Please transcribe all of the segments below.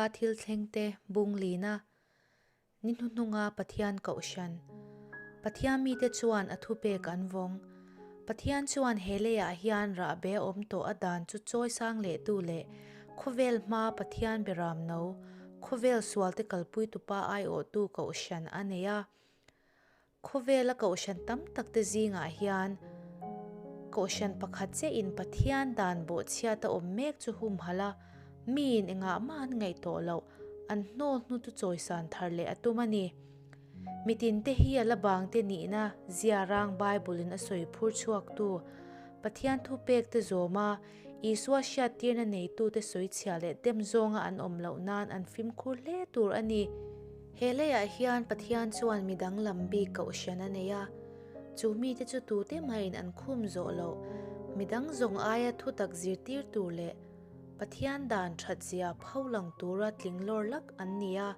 Hnuhnunga thil thlengte bung lina, Ni hnuhnunga Pathian kohhran. Pathian mite chuan a thupek an vawng. Pathian chuan he leiah hian rahbe a awm tawh a dan chu chawi sang lehtu leh khawvel hmaa Pathian beram no, khawvel sualte kalpuitupa aiawhtu kohhran a nei a. Khawvela kohhran tam takte zingah hian kohhran pakhat chiahin Pathian dan bawhchhiata awm mek chu humhalh a, miin engah mah an ngaih tawh loh, an hnawl hnu chu chawisan thar leh a tum a ni. Mitinte hi a la bangte nihna ziarang Bible-in a sawi phur chhuaktu Pathian thupekte zawma Isua hriattirna neitute sawichhia leh dem zawnga an awm loh nan an fimkhur hle tur a ni. He leiah hian Pathian chuan mi danglam bik kohhran a nei a, chu mite chu tute mahin an khum zawh loh, mi dang zawng aia thutak zirtir tur leh Pathian dan thatzia pho lang tura tling lawr lak an ni a.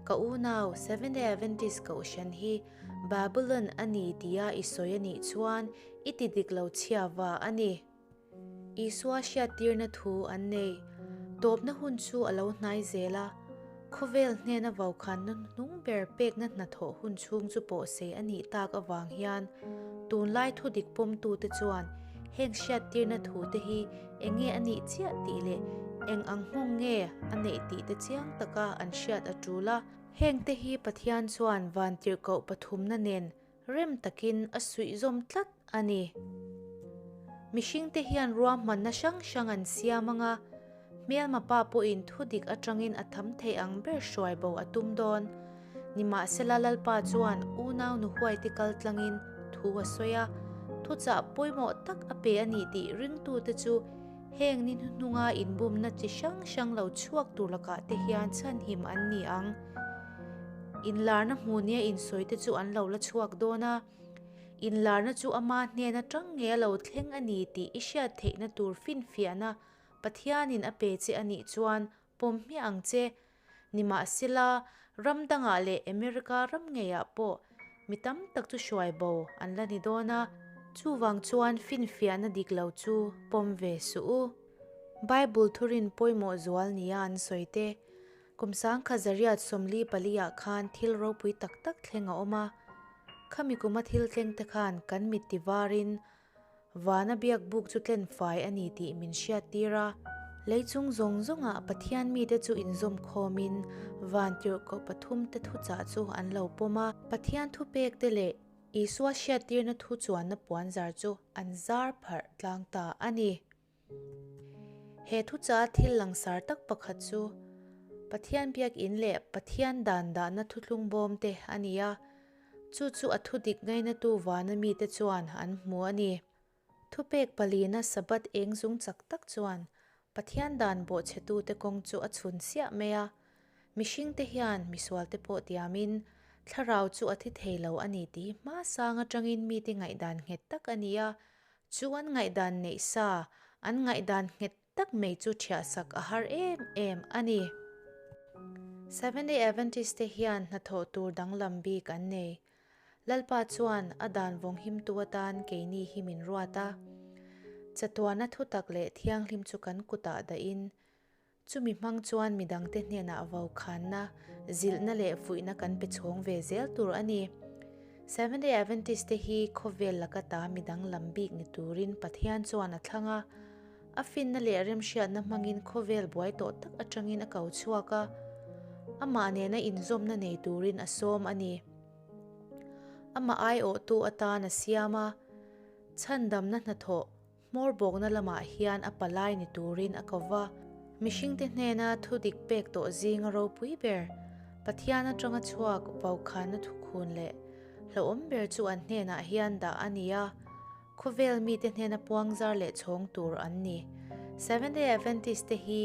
Ka unau, Seventh-day Adventist kohhran hi Babylon a ni tia i sawi a nih chuan i ti dik lo chhiava a ni. Isua hriattirna thu an nei. Tawpna hun chu a lo hnai zel a, khawvel hnena vokhanna hnung ber pekna hnathawh hun chhung chu pawhsei a nih tak avang hian tunlai thudik pawmtute chuan heng hriattirna thute hi eng nge a nih chiah tih leh eng ang nghawng nge a neih tih te chiang taka an hriat a tul a. Hengte hi Pathian chuan vantirhkoh pathumna nen Rem takin a suih zawm tlat a ni. Mihringte hian ruahmanna hrang hrang an siam ang a, hmelma pa pawhin thudik atangin a tham thei ang ber hruai bo a tum dawn. Nimahsela Lalpa chuan unau nuhuaite kal tlangin thu a sawi a, thuchah pawimawh tak a pe a ni tih ringtute chu heng ni hnuhnunga inbumna chi hrang hrang lo chhuak tur lakah te hian chhanhim an ni ang. Inlarna hmu nia insawite chu an lo la chhuak dawn a, inlarna chu ama hnen atang nge a lo thleng a ni tih i hriat theihna tur finfiahna Pathianin a pe che a nih chuan pawm hmiah ang che. Nimahsela, ram dangah leh America ram ngeiah pawh mi tam tak chu hruai bo an la ni dawn a, chuvang chuan finfiahna dik lo chu pawm ve suh u. Bible thurin pawimawh zual nia an sawi te, Kum sangkhat zariat 44 ah khan thil ropui tak tak thleng a awm a. Khami kuma thil tleng te khan kan mit ti varin vana biak buk chu tlen fai a ni tih min hriat tir a. Lei chung zawng zawngah Pathian mite chu inzawm khawmin van tirhkoh pathum te thuchah chu an lo pawm a. Pathian thupek te leh Isua hriattirna thu chuanna puanzar chu an zar pharh tlang ta a ni. He thucha thil langsar tak pakhat chu Pathian biakinn leh Pathian dan dahna thuthlung bawm te a ni a, chu chu a thudik ngainatu vana mite chuan an hmu a ni. Thupek palina Sabbath eng zung chak tak chuan Pathian dan bawhchhetute kawng chu a chhun siah mai a, mihringte hian misualte pawh tiamin thlarau chu a thi thei lo a ni tih hi hmasang atangin mite ngaihdan nghet tak a ni a, Chu an ngaihdan neih sa, an ngaihdan nghet tak mai chu ṭhiahsak a har em em a ni. Seventh-day Adventist te hian hnathawh tur danglam bik an nei. Lalpa chuan a dan vawnghimtu atan keini hi min ruat a. Chatuana thutak leh thianghlim chu kan kutah dahin, Chumi hmang chuan midangte hnenah vokhanna, zilhna leh fuihna kan pe chhawng ve zel tur a ni. Seventh-day Adventist te hi khawvel laka ta midang lam bik ni turin Pathian chuan a thlang a. A finna leh remhriatna hmangin khawvel buai tawh tak atangin a ko chhuak a, amah nena inzawmna nei turin a sawm a ni. Amah aiawhtu atan a siam a, chhandamna hnathawh, Hmawr bawkna lamah hian a palai ni turin a ko va. Mihringte hnena thu dik pek tawh zinga ropui ber, Pathian atanga chhuak vaukhana thukhun leh hlauhawm ber chu an hnenah hian dah a ni a, khawvel mite hnena puangzar leh chhawng tur an ni. Seventh-day Adventist te hi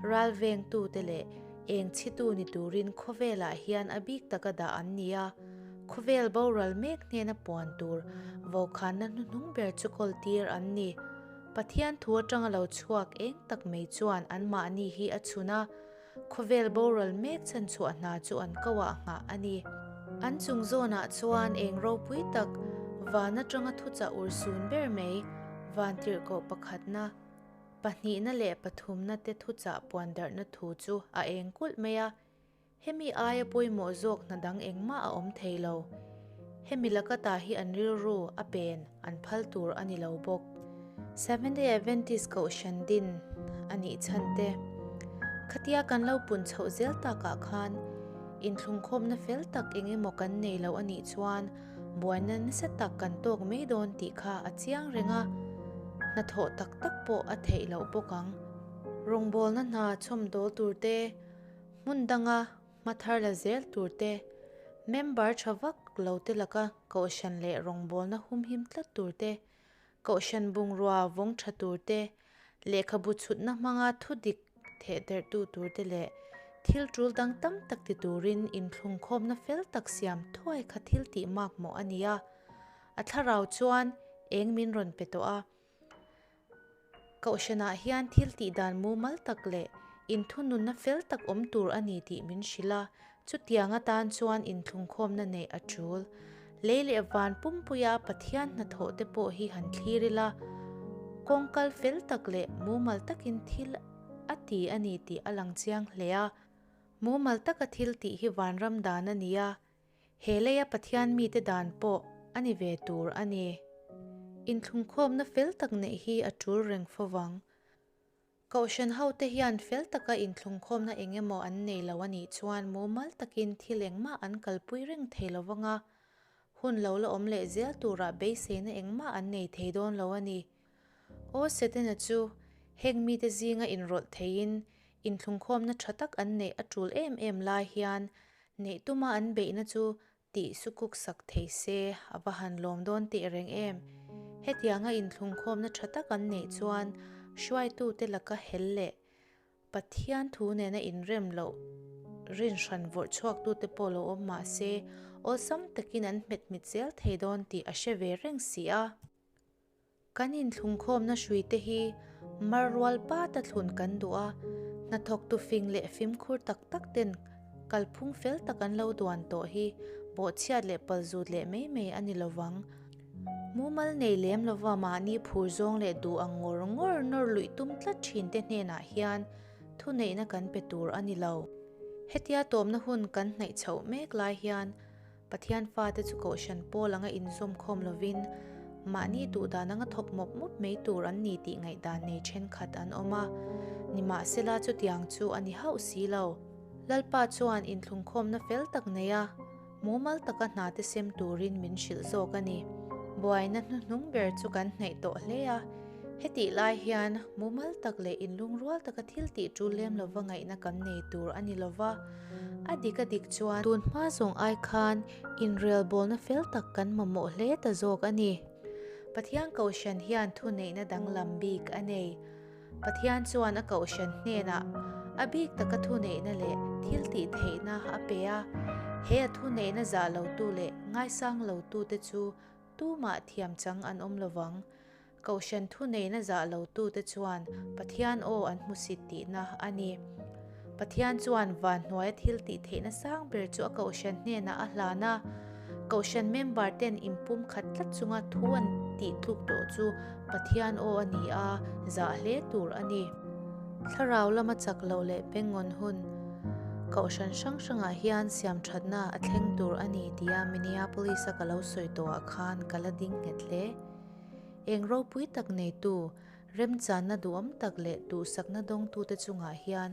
ral vengtute leh eng chhitu ni turin khawvelah hian a bik taka dah an ni a, khawvel boral mek hnena puan tur vokhanna hnuhnung ber chu kawltir an ni. Pathian thu atanga lo chhuak eng tak mai chuan anmahni hi a chhun a, khawvel boral mek chhanchhuah hna chu an koah nghah a ni. An chung zawnah chuan eng ropui tak van atanga thuchah urhsun ber mai, vantirhkoh pakhatna. Pahnihna leh pathumna te thuchah puandarhna thu chu a eng kulh mai a, hemi aia pawimawh zawk hna dang engmah a awm thei lo. Hemi laka ta hi an rilru a pen an phal tur a ni lo bawk. Seventh-day Adventist Kohhran din a nih chhan te, khatia kan lo pun chhoh zel takah khan inthlungkhawmna fel tak eng emaw kan nei lo a nih chuan buaina nasa tak kan tawk mai dawn tih kha a chiang reng a, hnathawh tak tak pawh a theih loh bawk ang. Rawngbawlna hna chhawmdawl tur te, hmun danga hma thar la zel tur te, member tha vak lo te laka kohhran leh rawngbawlna humhim tlat tur te, Kohhran bungrua vawng tha tur te, lehkhabu chhutna hmanga thu dik thehderhtu tur te leh thil tul dang tam tak ti turin inthlungkhawmna fel tak siam thuai kha thil tih makmawh a ni a. A thlarau chuan eng min rawn pe tawh a. Kohhranah hian thil tih dan mumal tak leh inthununna fel tak awm tur a ni tih min hrilh a, Chutiang atan chuan inthlungkhawmna neih a tul. Lei leh van pumpuia Pathian hnathawh te pawh hi han thlir ila, kawng kal fel tak leh mumal takin thil a ti a ni tih a lang chiang hle a. Mumal taka thil tih hi vanram dan a ni a, he leia Pathian mite dan pawh a ni ve tur a ni. Inthlungkhawmna fel tak neih hi a tul reng fo vang. Kohhran hote hian fel taka inthlungkhawmna eng emaw an nei lo a nih chuan mumal takin thil engmah an kalpui reng thei lo vang a, hun lo la awm leh zel turah beiseina engmah an nei thei dawn lo a ni. Aw Setana chu heng mite zinga inrawlh theiin inthlungkhawmna tha tak an neih a tul em em lai hian neih tuma an beihna chu Tih su kuk sak thei se, a va han lawm dawn teh reng em? Hetianga inthlungkhawmna tha tak an neih chuan hruaitute laka hel leh Pathian thu nena inrem loh rinhran vawrh chhuaktute pawh lo awm mah se, awlsam takin an hmet mit zel thei dawn tih a hre ve reng si a. Kan inthlungkhawmna hruite hi mar rual pata thlun kan duh a, hnathawktu fing leh fimkhur tak tak ten kalphung fel tak an lo duan tawh hi bawhchhiat leh palzut leh mai mai a ni lovang. Mumal nei lem lova mahni phur zawng leh duh ang ngawr ngawr nawr luih tum tlat thin te hnenah hian thuneihna kan pe tur a ni lo. Hetia tawmna hun kan hnaih chhoh mek lai hian Pathian fate chu kohhran pawl anga inzawm khawm lovin mahni duhdan anga thawk mawp mawp mai tur an ni tih ngaihdan nei thenkhat an awm a. Nimahsela chutiang chu a ni hauh si lo. Lalpa chuan inthlungkhawmna fel tak nei a, mumal taka hna te sem turin min hrilh zawk a ni. Buaina hnuhnung ber chu kan hnaih tawh hle a, hetih lai hian mumal tak leh inlungrual taka thil tih tul lem lova ngaihna kan nei tur a ni lova, A dik a dik chuan tun hma zawng ai khan inrelbawlna fel tak kan mamawh hle ta zawk a ni. Pathian Kohhran hian thuneihna danglam bik a nei. Pathian chuan a Kohhran hnenah a bik taka thuneihna leh thil tih theihna a pe a. He a thuneihna zah lotu leh ngaisang lotute chu tumah thiam chang an awm lovang. Kohhran thuneihna zah lotute chuan Pathian aw an hmusit tihna a ni. Pathian chuan van hnuaia thil tih theihna sang ber chu a kohhran hnenah a hlan a. Kohhran member ten inpum khat tlat chunga thu an tih tluk tawh chu Pathian aw a ni a, zah hle tur a ni. Thlarau lama chak loh leh pengngawn hun Kohhran hrang hrangah hian siamthatna a thleng tur a ni tia Minneapolis-a ka lo sawi tawhah khan ka la ding nghet hle. Eng ropui tak neitu, remchanna duhawm tak leh duhsakna dawngtute chungah hian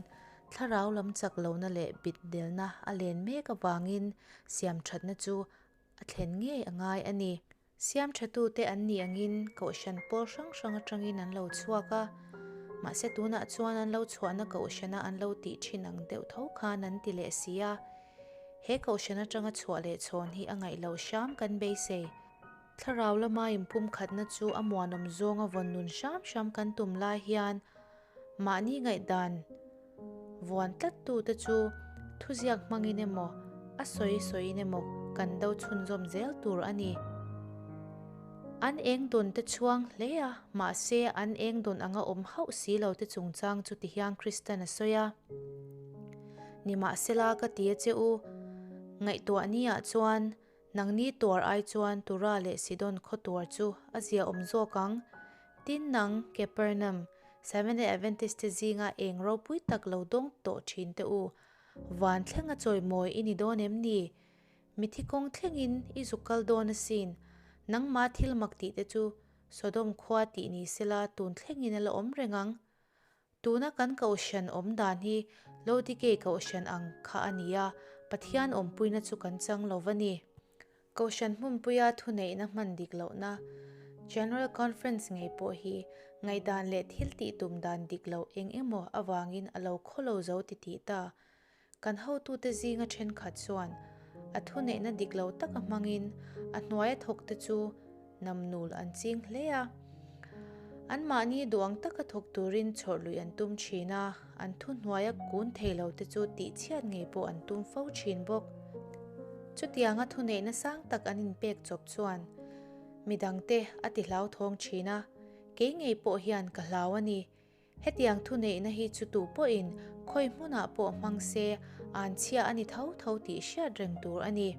thlarau lam chak lohna leh bitdelna a len mek avangin siamthatna chu a thlen ngei a ngai a ni. Siamthatute an nih angin kohhran pawl hrang hrang atangin an lo chhuak a, mahse tunah chuan an lo chhuahna kohhrana an lo tih thin ang deuh tho khan an ti leh si a. He kohhran atanga chhuah leh chhawn hi a ngaih loh hram kan beisei. Thlarau lama inpumkhatna chu a muanawm zawnga vawn nun hram hram kan tum lai hian mahni ngaihdan vuan tlattute chu thuziak hmangin emaw, a sawi sawiin emaw kan do chhunzawm zel tur a ni. An eng dawn te chhuang hle a, mahse an eng dawn anga awm hauh si lo te chungchang chu tihian Kristan a sawi a. Nimahsela ka ti a che u, ngaihtuah ni-ah chuan Nangni tuar ai chuan Tura leh Sidon khaw tuar chu a ziaawm zawk ang. Tin nang, Kepernaum, Seventh-day Adventist-te zinga eng ropui tak lo dawng tawh thin te u, van thlenga chawimawi i ni dawn em ni? Mithi kawng thlengin i zuk kal dawn asin. Nangmah thil mak tih te chu Sodom khua tih ni sela tun thlengin a la awm reng ang. Tuna kan kohhran awm dan hi Laodikei kohhran ang kha a ni a, Pathian awmpuina chu kan chang lo va ni. Kohhran hmunpuia thuneihna hman dik lohna, General Conference ngei pawh hi ngaihdan leh thil tih tum dan dik loh eng emaw avangin a lo khawlo zo titih ta. Kan hotute zinga thenkhat chuan a thuneihna dik lo taka hmangin a hnuaia thawkte chu namnul an ching hle a. Anmahni duang taka thawk turin chhawrhluih an tum thin a, an thuhnuaia kun thei lote chu tihchhiat ngei pawh an tum fo thin bawk. Chutianga thuneihna sang tak an inpek chawp chuan midangte a tihlauthawng thin a, kei ngei pawh hian ka hlau a ni. Hetiang thuneihna hi chu tu pawhin khawi hmunah pawh hmang se an chhia a ni tho tho tih hriat reng tur a ni.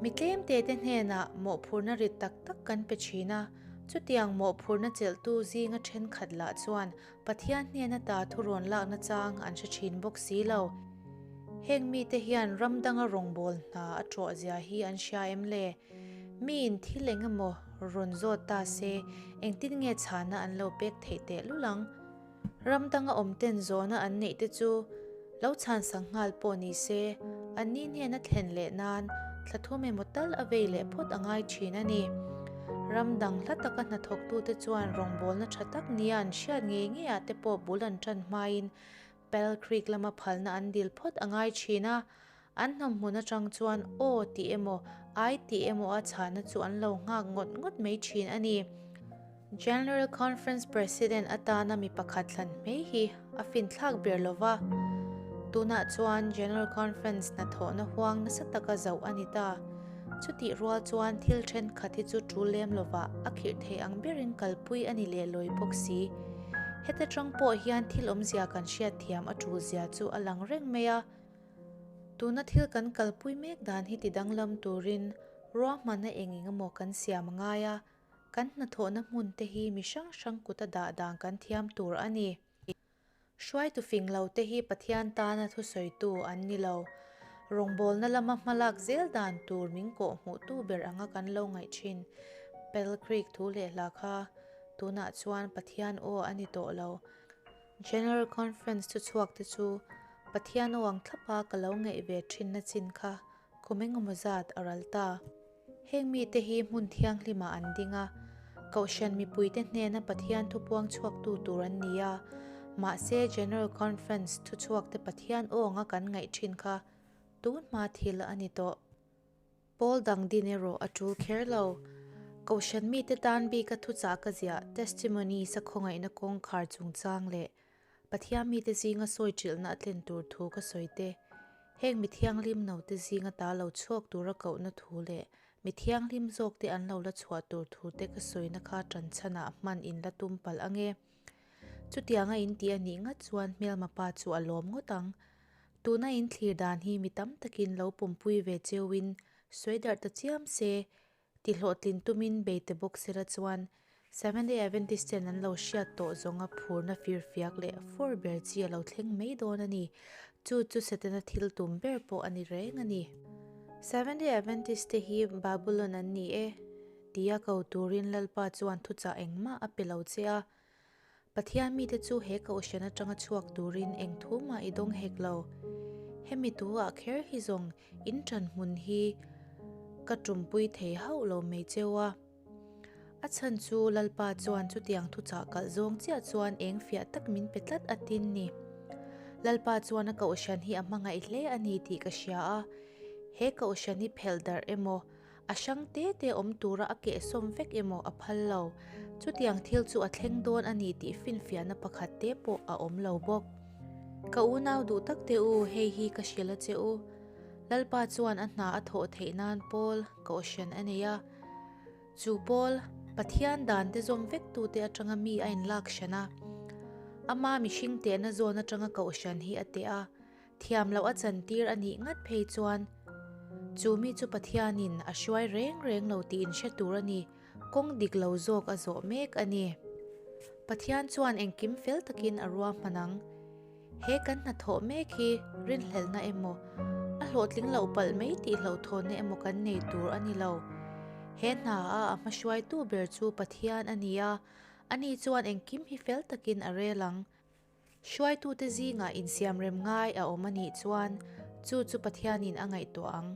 Mi tlemte te hnenah mawhphurhna rit tak tak kan pe thin a, chutiang mawhphurhna chelhtu zinga thenkhat lah chuan Pathian hnen ata thurawn lakna chang an hre thin bawk si lo. Heng mite hian ram danga rawngbâwl hna a ṭawh zia hi an hria em le? Miin thil eng emaw rawn zawt ta se, engtin nge chhana an lo pek theih teh lul ang? Ram danga awm ten zawhna an neih te chu lo chhansak nghal pawh ni se, anni hnena thlen leh nan thla thum emaw tal a vei leh phawt a ngai thin a ni. Ram dang hla taka hnathawktute chuan rawngbawlna tha tak nia an hriat ngei ngeiah te pawh bul an tan hmain Battle Creek lama phalna an dil phawt a ngai thin a, An hnam hmun atang chuan aw tih emaw, ai tih emaw a chhahna chu an lo nghak ngawt ngawt mai thin a ni. General Conference President atana mi pakhat thlan hmei hi a finthlak ber lo va. Tunah chuan General Conference hnathawhna huang nasa taka zauh a ni ta. Chutih rual chuan thil thenkhat hi chu tul lem lovah a khirh thei ang berin kalpui a ni leh lawi bawk si. Heta tang pawh hian thil awmzia kan hriatthiam a tulzia chu a lang reng mai a. Tuna thil kan kalpui mek dan hi tidanglam turin ruahmanna eng eng emaw kan siam a ngai a, kan hnathawhna hmun te hi mi hrang hrang kuta dah dan kan thiam tur a ni. Hruaitu fing lo te hi Pathian tana thusawitu an ni lo. Rawngbawlna lama hmalak zel dan tur min kawh hmuhtu ber anga kan lo ngaih thin. Battle Creek thu leh hla kha tunah chuan Pathian aw a ni tawh lo. General Conference chu chhuak te chu Pathian aw ang thlapa ka lo ngaih ve thinna chin kha kum engemaw zat a ral ta. Heng mite hi hmun thianghlimah an ding a, Kohhran mipuite hnena Pathian thu puang chhuaktu tur an ni a, mahse General Conference thuchhuakte Pathian aw anga kan ngaih thin kha tun hma thil a ni tawh. Pawl dang din erawh a tul kher lo. Kohhran mite tan bika thuchah ka ziah Testimonies a khawngaihna kawngkhar chungchang leh Pathian mite zinga sawi ṭilhna a tlen tur thu ka sawi te, heng mi thianghlim note zinga ta lo chhuak tura kohna thu leh mi thianghlim zawkte an lo la chhuah tur thu te ka sawina kha ṭanchhanah hman in la tum palh ange. Chutianga in tih a nih ngat chuan hmelma pa chu a lawm ngawt ang. Tuna in thlir dan hi mi tam takin lo pumpui ve cheuin sawi darh ta chiam se, ti hlawhtlin tumin bei te bawk sela chuan Seventh-day Adventist ten an lo hriat tawh zawnga phurna firfiak leh fawr ber chi a lo thleng mai dawn a ni. Chu chu Setana thil tum ber pawh a ni reng a ni. Seventh-day Adventist te hi Babulon an ni e, tia ko turin Lalpa chuan thuchah engmah a pe lo che a. Pathian mite chu he kohhran atanga chhuak turin eng thu mah i dawng hek lo. Hemi tuah kher hi zawng in ṭan hmun hi ka ṭumpui thei hauh lo mai cheu a. A chhan chu Lalpa chuan chutiang thuchah kalh zawng chiah chuan eng fiah tak min pe tlat a tin ni. Lalpa chuan a kohhran hi a hmangaih hle a ni tih ka hria a. He kohhran hi phelh darh emaw, A hrang te te awm tura a kehsawm vek emaw a phal lo. Chutiang thil chu a thleng dawn a ni tih finfiahna pakhat te pawh a awm lo bawk. Ka unau duh tak te u, hei hi ka hrilh a che u. Lalpa chuan a hna a thawh theih nan Paul Kohhran a nei a. Chu Paul, Pathian dan te zawm vek tute atanga mi a inlak hran a. Ama mihring tehna zawn atanga Kohhran hi a teh a. Thiam loh a chantir a nih ngat phei chuan chu mi chu Pathianin a hruai reng reng lo tih inhre tur a ni, kawng dik lo zawk a zawh mek a ni. Pathian chuan engkim fel takin a ruahman ang. He kan hnathawh mek hi rinhlelhna emaw, a hlawhtling loh palh mai tih hlauhthawnna emaw kan nei tur a ni lo. He hna a a hmahruaitu ber chu Pathian a ni a, ani chuan engkim hi fel takin a rel ang. Hruaitute zingah insiamrem ngai a awm a nih chuan chu chu Pathianin a ngaihtuah ang.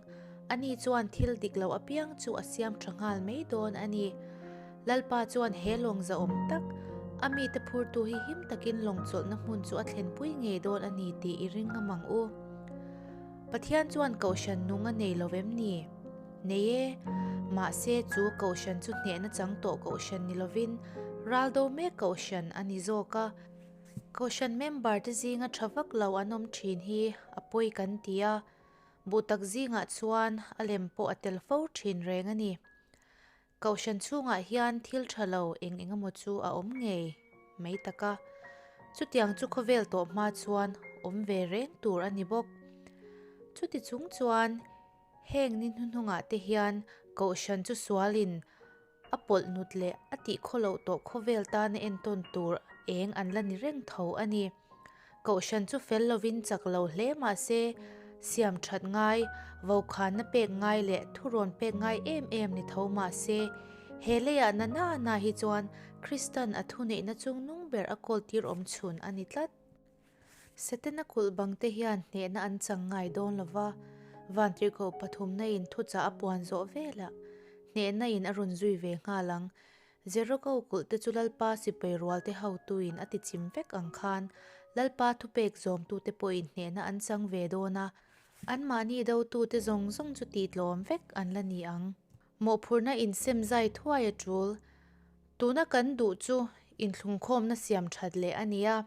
Ani chuan thil dik lo apiang chu a siam tha nghal mai dawn a ni. Lalpa chuan he lawng zahawm tak, a mite phurtu hi him takin lawng chawlhna hmun chu a thlenpui ngei dawn a ni tih i ring ngam ang u. Pathian chuan kohhran nung a nei lo vem ni? Nei e, mahse chu kohhran chu hnehna chang tawh kohhran ni lovin raldo mek kohhran a ni zawk a. Kohhran member te zinga tha vak lo an awm thin hi a pawi kan ti a, buh tak zingah chuan a lem pawh a tel fo thin reng a ni. Kohhran chhungah hian thil tha lo eng eng emaw chu a awm ngei mai tak a, chutiang chu khawvel tawh hma chuan awm ve reng tur a ni bawk. Chuti chung chuan heng ni hnuhnungah te hian kohhran chu sualin a pawlh nut leh a tih khawloh tawh khawvel tana entawn tur eng an la ni reng tho a ni. Kohhran chu fel lovin chak lo hle mah se, siam that ngai, vokhanna pek ngai leh thurawn pek ngai em em ni tho mah se, he leiah na na na hi chuan Kristan a thuneihna chungnung ber a kawltir awm chhun a ni tlat. Setana kulh bangte hian hnehna an chang ngai dawn lo va, Vantirhkoh pathumna in thuchah a puan zawh velah hnehna in a rawn zui ve nghal ang. Jericho kulh te chu Lalpa sipai rual te hotuin a tichim vek ang khan Lalpa thupek zawmtute pawhin hnehna an chang ve dawn a, anmahni dotute zawng zawng chu tihtlawm vek an la ni ang. Mawhphurhna insem zai thuai a tul. Tuna kan duh chu inthlungkhawmna siam that leh a ni a.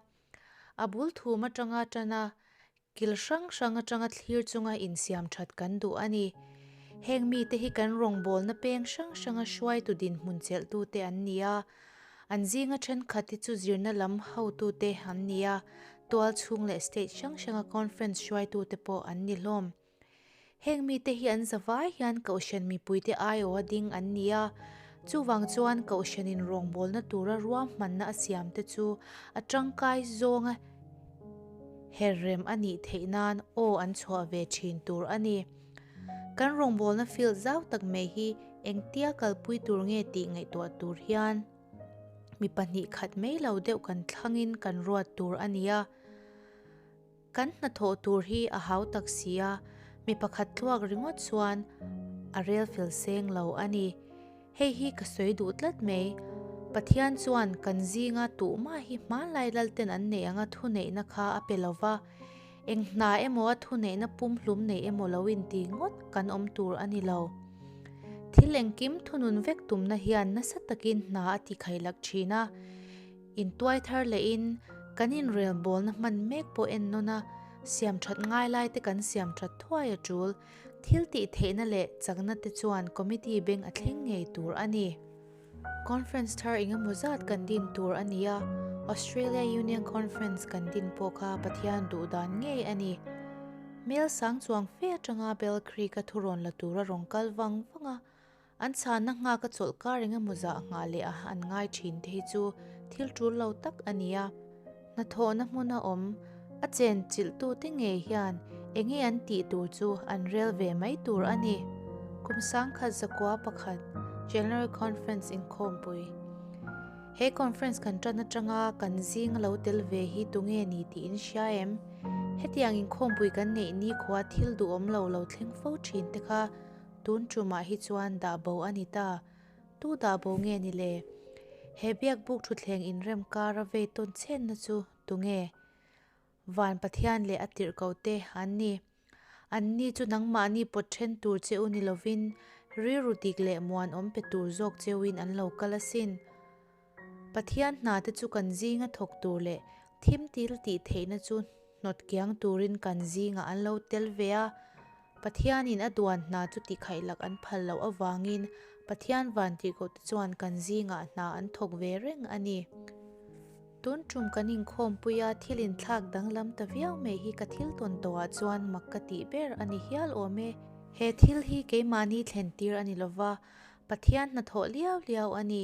A bul thum atanga tan a, kil hrang hrang atanga thlir chunga insiam that kan duh a ni. Heng mite hi kan rawngbawlna peng hrang hranga hruaitu dinhmun chelhtute an ni a, an zinga thenkhat hi chu zirna lam hotute an ni a, tual chhung leh state hrang hranga conference hruaitute pawh an ni hlawm. Heng mite hi an zavai hian Kohhran mipuite aiawha ding an ni a, chuvang chuan Kohhranin rawngbawlna tura ruahmanna a siamte chu a tangkai zawnga her rem a nih theih nan aw an chhuah ve thin tur a ni. Kan rawngbawlna field zau tak mai hi engtia kalpui tur nge tih ngaihtuah tur hian mi 2 khat mai lo deuh kan thlangin kan ruat tur a ni a. Kan hnathawh tur hi a hau tak si a, mi pakhat thluak ringawt chuan a rel fel seng lo a ni. Hei hi ka sawi duh tlat mai. Pathian chuan kan zinga tuhmah hi hmanlai lalten an neih anga thuneihna kha a pe lo va, eng hna emaw a thuneihna pumhlum nei emaw lo inti ngawt kan awm tur a ni lo. Thil engkim thunun vek tumna hian nasa takin hna a tikhailak thin a. Intuai thar lehin kan inrelbawlna hman mek pawh en nawn a, siam that ngai lai te kan siam that thuai a tul. Thil tih theihna leh chakna te chuan committee beng a thleng ngei tur a ni. Conference thar engemaw zat kan din tur a ni a, Australia Union Conference kan din pawh kha Pathian duh dan ngei a ni. Mel sang chuang fe atanga Bell Creek-a thurawn la tura rawn kal vang vang a, An chhanna nghak a chawlh kar eng emaw zah nghah leh a an ngai thin te hi chu thil tul lo tak a ni a. Hnathawhna hmuna awm a chen chilhtute ngei hian eng nge an tih tur chu an rel ve mai tur a ni. Kum 1901 General Conference inkhawmpui. He conference kan tan atanga kan zing lo tel ve hi tunge ni tih in hria em? Hetiang inkhawmpui kan neih nikhua thil duhawm lo lo thleng fo thin te kha Tun tumah hi chuan dah bo a ni ta. Tu dah bo nge ni le? He biakbuk thutthleng inrem kara vei tawn chhenna chu tunge? Van Pathian leh a tirhkoh te an ni. Anni chu nangmahni pawt then tur che u ni lovin rilru dik leh muanawm pe tur zawk cheuin an lo kal asin. Pathian hna te chu kan zinga thawk tur leh thim til tih theihna chu hnawt kiang turin kan zingah an lo tel ve a. Pathianin a duan hna chu tihkhaih lak an phal loh avangin Pathian vantirhkoh te chuan kan zingah hna an thawk ve reng a ni. Tun tum kan inkhawmpui a thil inthlak danglam ta viau mai hi ka thil tawn tawhah chuan mak ka tih ber a ni hial awm e. He thil hi keimahni thlen tir a ni lova, Pathian hnathawh liau liau a ni.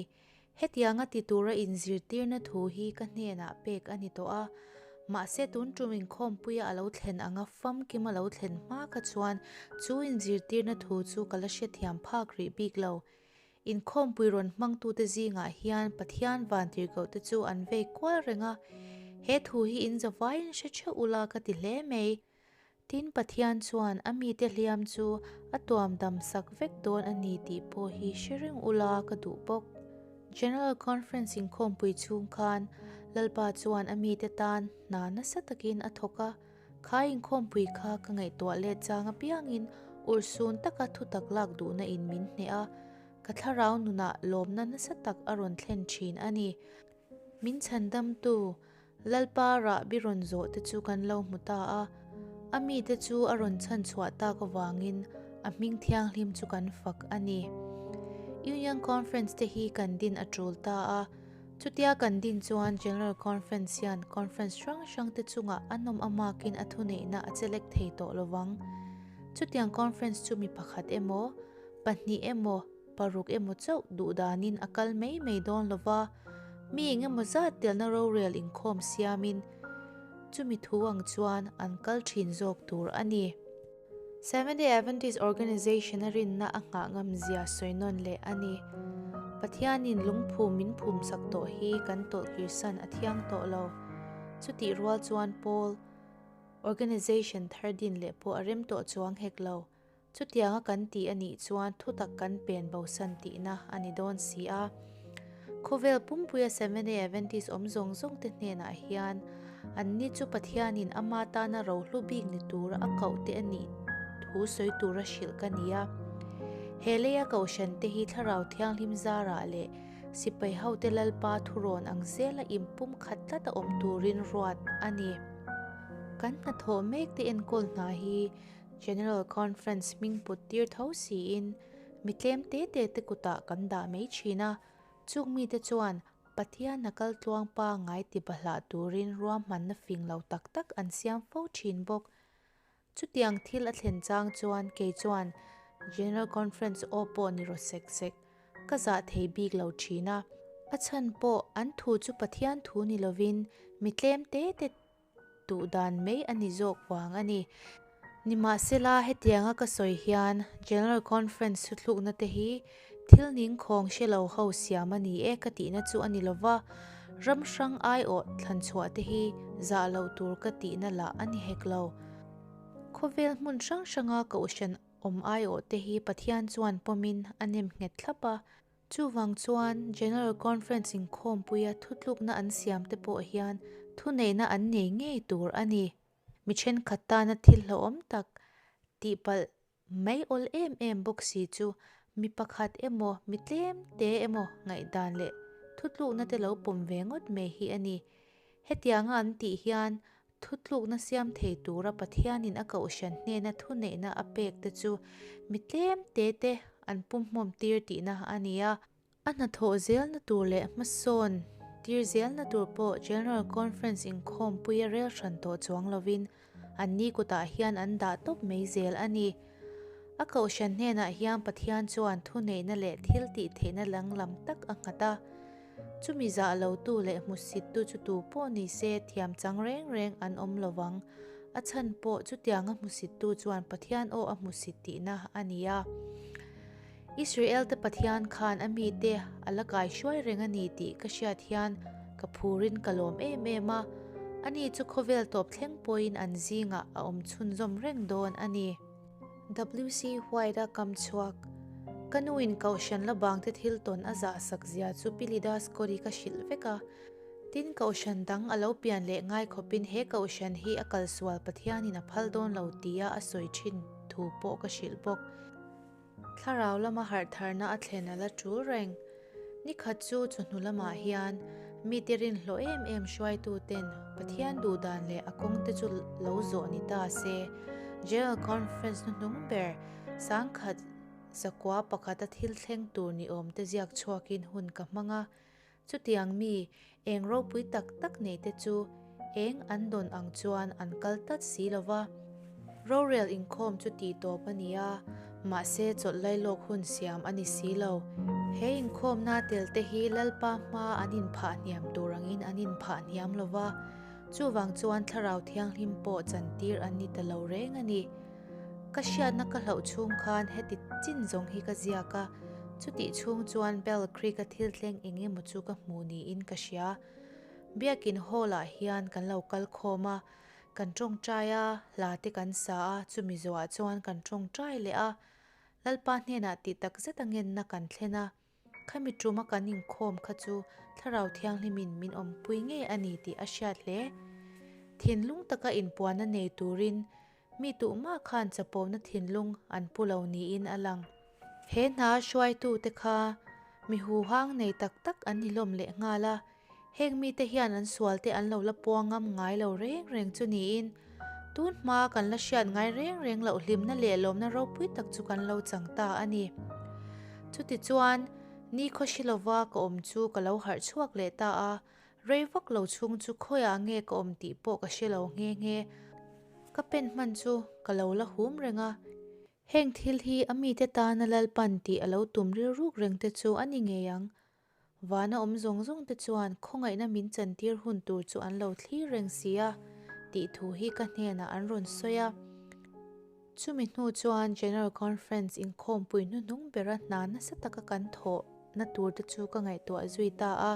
Hetianga ti tura inzirtirna thu hi ka hnenah pek a ni tawh a, mahse tun tum inkhawmpuia a lo thlen anga famkim a lo thlen hma kha chuan chu inzirtirna thu chu ka la hrethiam phak rih bik lo. Inkhawmpui rawn hmangtute zingah hian Pathian vantirhkohte chu an vei kual reng a, he thu hi in zavaiin hre theuh ula ka ti hle mai. Tin, Pathian chuan a mite hliam chu a tuam dam sak vek dawn a ni tih pawh hi hre reng ula ka duh bawk. General Conference inkhawmpui chhung khan Lalpa chuan a mite tan hna nasa takin a thawk a, kha inkhawmpui kha ka ngaihtuah let chang apiangin urhsun taka thutak lak duhna in min hneh a, ka thlarau nunah lawmna nasa tak a rawn thlen thin a ni. Min chhandamtu Lalpa rahbi rawn zawh te chu kan lo hmu ta a, a mite chu a rawn chhan chhuah tak avangin a hming thianghlim chu kan fak a ni. Union Conference te hi kan din a tul ta a, chutia kan din chuan General Conference hian Conference hrang hrang te chungah a nawm amakin a thuneihna a chelek thei tawh lovang. Chutiang Conference chu mi pakhat emaw, pahnih emaw, paruk emaw chauh duh danin a kal mai mai dawn lo va, mi eng emaw zat telna rorel inkhawm siamin chumi thu ang chuan an kal thin zawk tur a ni. Seventh-day Adventist Organization a rinna a nghah ngam zia sawi nawn leh a ni. Pathianin lungphum min phum sak tawh hi kan tawlh kirsan a thiang tawh lo. Chutih rual chuan pawl organization thar din leh pawh a rem tawh chuang hek lo. Chutianga kan ti a nih chuan thutak kan pen bosan tihna a ni dawn si a. Khawvel pumpuia Seventh-day Adventist awm zawng zawng te hnenah hian anni chu Pathianin ama tana rohlu bik ni tura a koh te a nih thu sawi tura hrilh ka ni a. He leia kohhran te hi Thlarau Thianghlim zarah leh sipai hote Lalpa thurawn ang zela inpum khat tlat a awm turin ruat a ni. Kan hnathawh mek te enkawl hna hi General Conference hming put tir tho siin mi tlem te te te kutah kan dah mai thin a, chung mite chuan Pathian a kal tluang pangngai ti bahlah turin ruahmanna fing lo tak tak an siam fo thin bawk. Chutiang thil a thlen chang chuan kei chuan General Conference aw pawh ni rawh sek sek ka zah thei bik lo thin a, a chhan pawh an thu chu Pathian thu ni lovin mi tlem te te duh dan mai a ni zawk vang a ni. Nimahsela, hetianga ka sawi hian General Conference thuthlukna te hi thil ningkhawng hre lo ho siam a ni e ka tihna chu a ni lo va, ram hrang aiawh thlanchhuah te hi zah loh tur ka tihna lah a ni hek lo. Khawvel hmun hrang hranga kohhran awm aiawh te hi Pathian chuan pawmin a nem nghet thlap a, Chuvang chuan General Conference inkhawmpuia thutlukna an siam te pawh hian thuneihna an nei ngei tur a ni. Mi thenkhat tana thil hlauhawm tak tihpalh mai awl em em bawk si chu mi pakhat emaw mi tlem te emaw ngaihdan leh thutlukna te lo pawm ve ngawt mai hi a ni. Hetianga an tih hian Thutlukna siam thei tura Pathianin a kohhran hnena thuneihna a pek te chu mi tlem te te an pumhmawm tir tihna a ni a. A hnathawh zelna tur leh hmasawn tir zelna tur pawh General Conference inkhawmpuia rel hran tawh chuang lovin anni kutah hian an dah tawp mai zel a ni. A kohhran hnenah hian Pathian chuan thuneihna leh thil tih theihna langlam tak a nghat a. Chumi zah lotu leh hmusittu chu tu pawh ni se thiam chang reng reng an awm lo vang. A chhan pawh chutianga hmusittu chuan Pathian aw a hmusit tihna a ni a. Israel-te Pathian khan a mite a la kaihruai reng a ni tih ka hriat hian ka phurin ka lawm em em a. Ani chu khawvel tawp thleng pawhin an zingah a awm chhunzawm reng dawn a ni. WC White-a kam chhuak. Ka nuin Kohhran la bangte thil tawn a zah sak zia chu Pi Lida Scott-i ka hrilh vek a. Tin, Kohhran dang a lo pian leh ngai khawpin he Kohhran hi a kalsual Pathianin a phal dawn lo tia a sawi thin thu pawh ka hrilh bawk. Thlarau lama harhtharna a thlen a la tul reng. Ni khat chu chawhnu lamah hian mite rinhlawh em em hruaituten Pathian duhdan leh a kawngte chu lo zawh ni ta se, General Conference hnuhnung ber sangkhat zakua pakhata thil thleng tur ni awmte ziak chhuakin hun ka hmang a. Chutiang mi, eng ropui tak tak neite chu eng an dawn ang chuan an kal tlat si lo va. Rorel inkhawm chu tih tawp a ni a, mahse chawlh lailawk hun siam a ni si lo. He inkhawmnaa telte hi Lalpa hmaa an inphah hniam tur angin an inphah hniam lo va, chuvang chuan Thlarau Thianghlim pawh chantir an ni ta lo reng a ni. Ka hriatna ka hlauh chhung khan heti chin zawng hi ka ziak a, chutih chhung chuan Bell Creek-a thil thleng eng emaw chu ka hmu niin ka hria. Biakin Hall-ah hian kan lo kal khawm a, kan tawngtai a, hla te kan sa a, chumi zawhah chuan kan tawngtai leh a, Lalpa hnenah tih tak zet a ngenna kan thlen a, khami tuma kan inkhawm kha chu Thlarau Thianghlimin min awmpui ngei a ni tih a hriat hle. Thinlung taka inpuanna nei turin mi tuhmah khan chapona thinlung an pu lo niin a lang. He hna hruaitute kha mi huhang nei tak tak an ni hlawm lehnghal a, Heng mite hian an sualte an lo la puang ngam ngai lo reng reng chu niin, tun hma kan la hriat ngai reng reng loh hlimna leh lawmna ropui tak chu kan lo chang ta a ni. Chutichuan, ni khawhri lova ka awm chu ka lo harh chhuak leh ta a, rei vak lo chhung chu khawiah nge ka awm tih pawh ka hre lo nghe nghe. Ka pen hman chu ka lo la hum reng a. Heng thil hi a mite tana Lalpan tih a lo tum rilruk reng te chu a ni ngei ang. Vana awm zawng zawng te chuan khawngaihna min chantir hun tur chu an lo thlir reng si a, tih thu hi ka hnenah an rawn sawi a. Chumi hnu chuan General Conference inkhawmpui hnuhnung bera hna nasa taka kan thawhna tur te chu ka ngaihtuah zui ta a.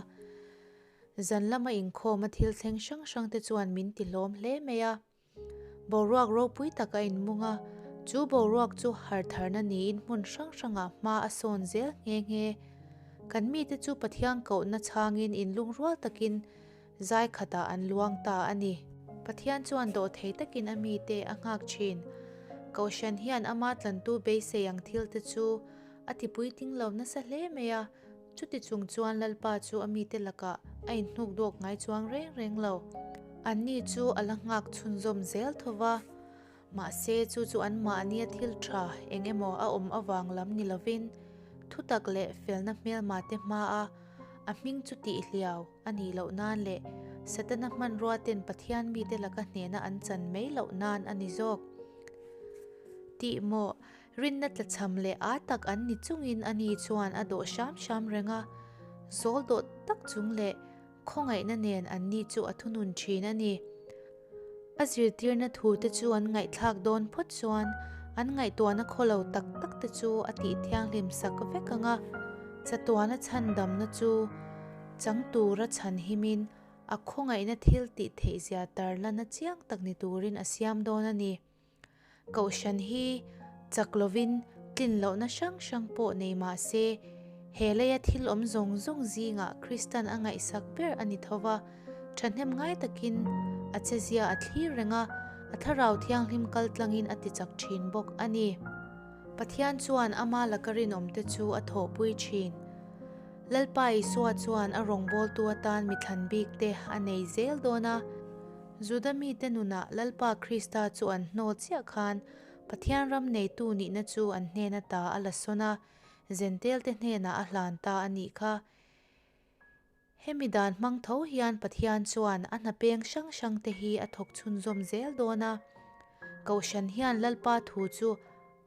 Zan lama inkhawma thil thleng hrang hrang te chuan min ti hlawm hle mai a. Boruak ropui tak a inmung a, chu boruak chu hartharna niin hmun hrang hrangah hma a sawn zel nghe nghe. Kan mite chu Pathian kohna chhangin inlungrual takin zai khatah an luang ta a ni. Pathian chuan dawhthei takin a mite a nghak thin. Kohhran hian ama tlantu beisei ang thilte chu a tipuitling lo nasa hle mai a. Chuti chung chuan Lalpa chu a mite lakah a inhnuk dawk ngai chuang reng reng lo. Anni chu a la nghak chhunzawm zel tho va, mahse chu chu anmahnia thil tha eng emaw a awm avang lam ni lovin thutak leh felna hmelmate hmaa a hming chu tihhliau a nih loh nan leh Setana hmanrua ten Pathian mite laka hnehna an chan mai loh nan a ni zawk. Tih maw? Rinna tlachham leh â tak an ni chungin ani chuan a dawh hram hram reng a, zawl dawh tak chung leh khawngaihna nen anni chu a thunun thin a ni. A zirtirna thute chu an ngaihthlak dawn phawt chuan an ngaihtuahna khawlo tak tak te chu a tih thianghlim sak vek ang a, chatuana chhandamna chu chang tura chhan himin a khawngaihna thil tih theihzia tarlana chiang tak ni turin a siam dawn a ni. Kohhran hi chak lovin tlin lohna hrang hrang pawh nei mah se, he leia thil awm zawng zawng zingah Kristan a ngaihsak ber a ni tho va, thahnem ngai takin a chezia a thlir reng a, a Thlarau Thianghlim kal tlangin a tichak thin bawk a ni. Pathian chuan ama laka rinawmte chu a thawhpui thin. Lalpa Isua chuan a rawngbawltu atan mithlan bikte a nei zel dawn a. Juda mite nunah Lalpa Krista chu an hnawl chiah khan Pathian ram neitu nihna chu an hnen ata a la sawn a, Zentelte hnenah a hlan ta a nih kha. Hemi dan hmang tho hian Pathian chuan a hna peng hrang hrangte hi a thawk chhunzawm zel dawn a. Kohhran hian Lalpa thu chu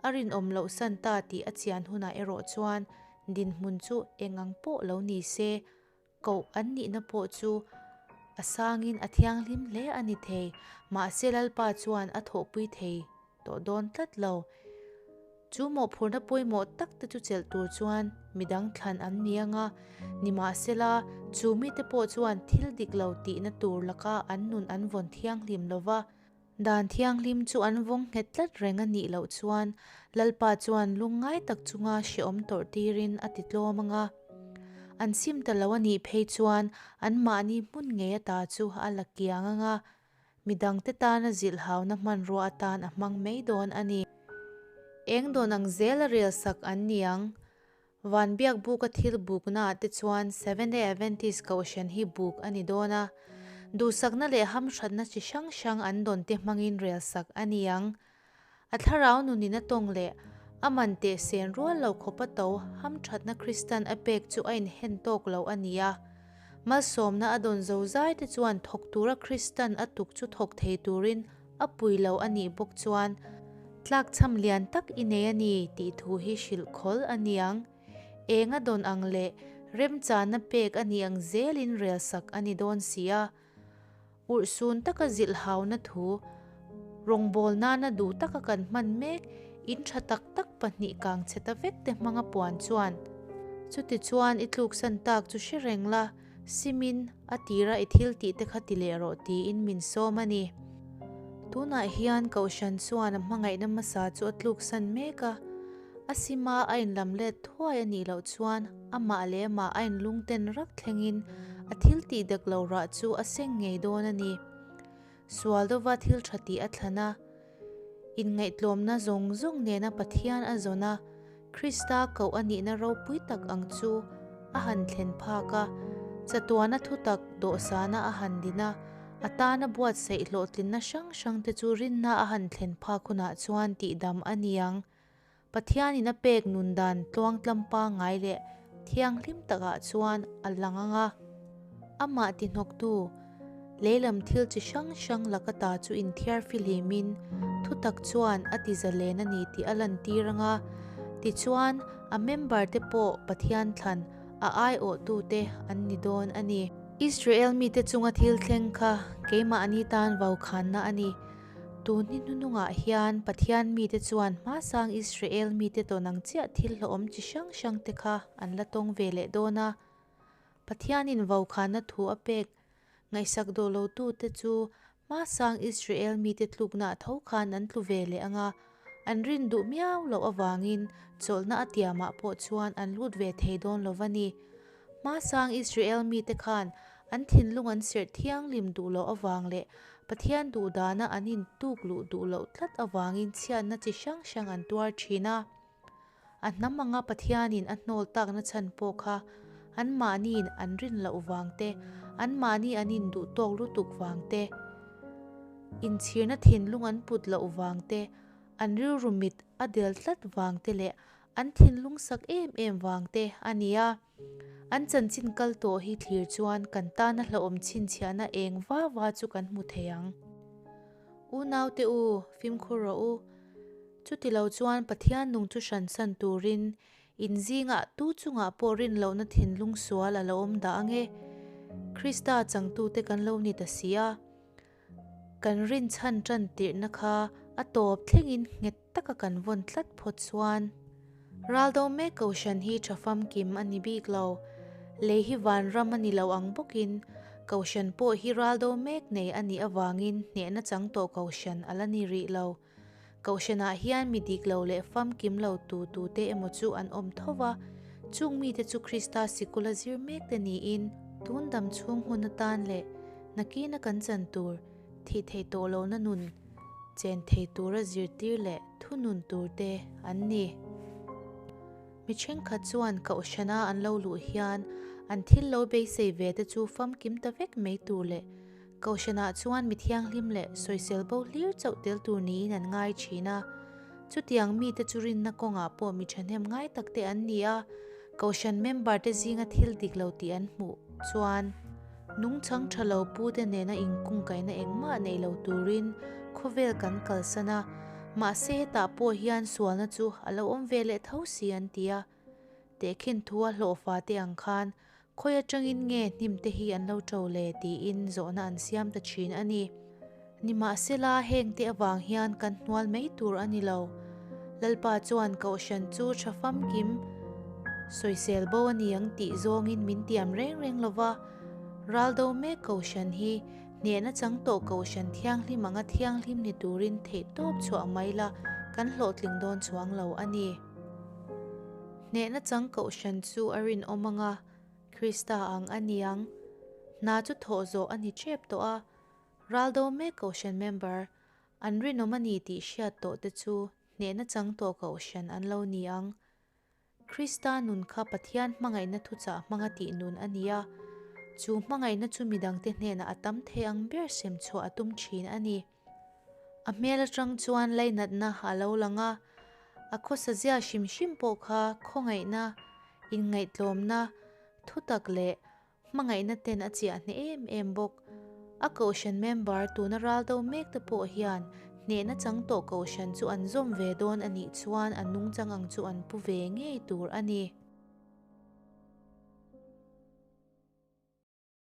a rinawm loh san ta tih a chian hunah erawh chuan dinhmun chu eng ang pawh lo ni se, Koh an nihna pawh chu a sangin a thianghlim hle a ni thei, mahse Lalpa chuan a thawhpui thei tawh dawn tlat lo. Chu mawhphurhna pawimawh tak te chu chelh tur chuan midang thlan an ni ang a, nimahsela chu mite pawh chuan thil dik lo tihna tur laka an nun an vawn thianghlim lo va, Dan thianghlim chu an vawng nghet tlat reng a nih loh chuan Lalpa chuan lungngai tak chunga hrehawm tawrh tirin a ti tlawm ang a. An sim ta lo a nih phei chuan anmahni hmun ngei ata chu a la kiang ang a, midangte tana zilhhauna hmanrua atan a hmang mai dawn a ni. Eng dawn ang zela rel sak an ni ang. Van biak buka thil buknaah te chuan Seventh-day Adventist Kohhran hi buk a ni dawn a, duhsakna leh hamhratna chi hrang hrang an dawn te hmangin relsak a ni ang. A thlarau nunin a tawng leh a man teh sen rual lo khawpa to hamthatna Kristan a pek chu a inhen tawk lo a ni a. Malsawmna a dawn zozai te chuan thawk tura Kristan a tuk chu thawk thei turin A pui lo a nih bawk chuan tlakchham lian tak i nei a ni tih thu hi hrilh khawl a niang. Eng a dawn ang leh remchana pek a nih ang zelin relsak a ni dawn si a. Urhsun taka zilhhauna thu, rawngbâwl nana duh taka kan hman mek in tha tak tak pahnih kang chhe ta vek te hmanga puan chuan, Chutichuan i tluksan tak chu hre reng la, simin a tira i thil tih te kha ti leh rawh tiin min sawm a ni. Tunah hian Kohhran chuan a hmangaihna hmasa chu a tluksan mek a, a sima a inlam let thuai a nih loh chuan amah leh amah a inlungten rak thlengin a thil tih dek lo rah chu a seng ngei dawn a ni. Sual dova thil tha tih a thlan a, inngaihtlawmna zawng zawng nena Pathian a zawn a, Krista koh a nihna ropui tak ang chu a han thlen phak a, chatuana thutak dawhsana a han din a, a tana buatsaih hlawhtlinna hrang hrangte chu rinna a han thlen phak hunah chuan tihdam a ni ang. Pathianin a pek nun dan tluangtlam pangngai leh thianghlim takah chuan a lang ang a. Amah tihnawktu, leilam thil chi hrang hrang laka ta chu inthiar fihlimin thutak chuan a ti zalen a ni tih a lantir ang a. Tichuan, a member te pawh Pathian thlan a aiawhtute an ni dawn a ni. Israel mite chunga thil thleng kha keimahni tan vaukhanna a ni. Tun hi hnunungah hian Pathian mite chuan hmasang Israel mite tawn ang chiah thil hlawhawm chi hrang hrang te kha an la tawng ve leh dawn a. Pathianin vaukhana thu a pek ngaihsak dawh lotute chu hmasang Israel mite tluknaah tho khan an tlu ve leh ang a, an rin duh miau loh avangin chawlhna a tiamah pawh chuan an lut ve thei dawn lo va ni. Hmasang Israel mite khan an thinlung an serh thianghlim duh loh avang leh Pathian duhdana an intuk luh duh loh tlat avangin chhiatna chi hrang hrang an tuar thin a. A hnam anga Pathianin a hnawl takna chhan pawh kha anmahniin an rin loh vang te, anmahni an induh tawk lutuk vang te, inchhirna thinlung an put loh vang te, an rilru mit a del tlat vang te leh an thinlung sak em em vang te a ni a. An chanchin kal tawh hi thlir chuan kan tana hlauhawm chhinchhiahna eng va va chu kan hmu thei ang. Unaute u, fimkhur rawh u. Chuti lo chuan Pathian nung chu hransan turin in zingah tu chungah pawh rin lohna thinlung sual a lo awm dah ang e. Krista changtute kan lo ni ta si a. Kan rinchhan tan tirhna kha a tawp thlengin nghet taka kan vawn tlat phawt chuan Raldo mek Kohhran hi tha famkim a ni bik lo. Lei hi vanram a ni lo ang bawkin Kohhran pawh hi raldo mek nei a nih avangin hnehna chang tawh Kohhran a la ni rih lo. Kohhranah hian mi dik lo leh famkim lo tu tute emaw chu an awm tho va, chung mite chu Krista sikula zir mek te niin tun dam chhung hun atan leh nakina kan chan tur thih theih tawh lohna nun chen thei tura zirtir leh thunun tur te an ni. Mi thenkhat chuan Kohhrana an lo luh hian an thil lo beisei ve te chu famkim ta vek mai tur leh Kohhranah chuan mi thianghlim leh sawisel bo hlir chauh tel tur niin an ngai thin a. Chutiang mite chu rinna kawngah pawh mi thahnem ngai tak te an ni a, Kohhran member te zinga thil dik lo tih an hmuh chuan nungchang tha lo pu te nena inkungkaihna engmah nei lo turin khawvel kan kalsan a, mahse hetah pawh hian sualna chu a lo awm ve leh tho si an ti a. Tehkhin thu a hlawhfa te ang khan Khawi atangin nge hnim te hi an lo to le tiin zawhna an siam ta thin a ni. Nimahsela hengte avang hian kan hnual mai tur a ni lo. Lalpa chuan Kohhran chu tha famkim sawisel bo a ni ang tih zawngin min tiam reng reng lo va, Raldo mek Kohhran hi hnehna chang tawh Kohhran thianghlim anga thianghlim ni turin theihtawp chhuah mai la kan hlawhtling dawn chuang lo a ni. Hnehna chang Kohhran chu a rinawm ang a, Krista ang a ni ang. Hna chu thawh zawh a ni tep tawh a, Raldo mek Kohhran member, an rinawm a ni tih hriat tawh te chu hnehna chang tawh Kohhran an lo ni ang. Krista nun kha Pathian hmangaihna thuchah hmanga tih nun a ni a, chu hmangaihna chu midangte hnenah a tam thei ang ber sem chhuah a tum thin a ni. A hmel atang chuan lainatna a lo lang a, a khawsa zia hrim hrim pawh kha khawngaihna, inngaihtlawmna, thutak leh hmangaihna ten a chiah hneh em em bawk. A kohhran member tuna ral do mek te pawh hian hnehna chang tawh kohhran chu an zawm ve dawn a nih chuan a nungchang ang chu an pu ve ngei tur a ni.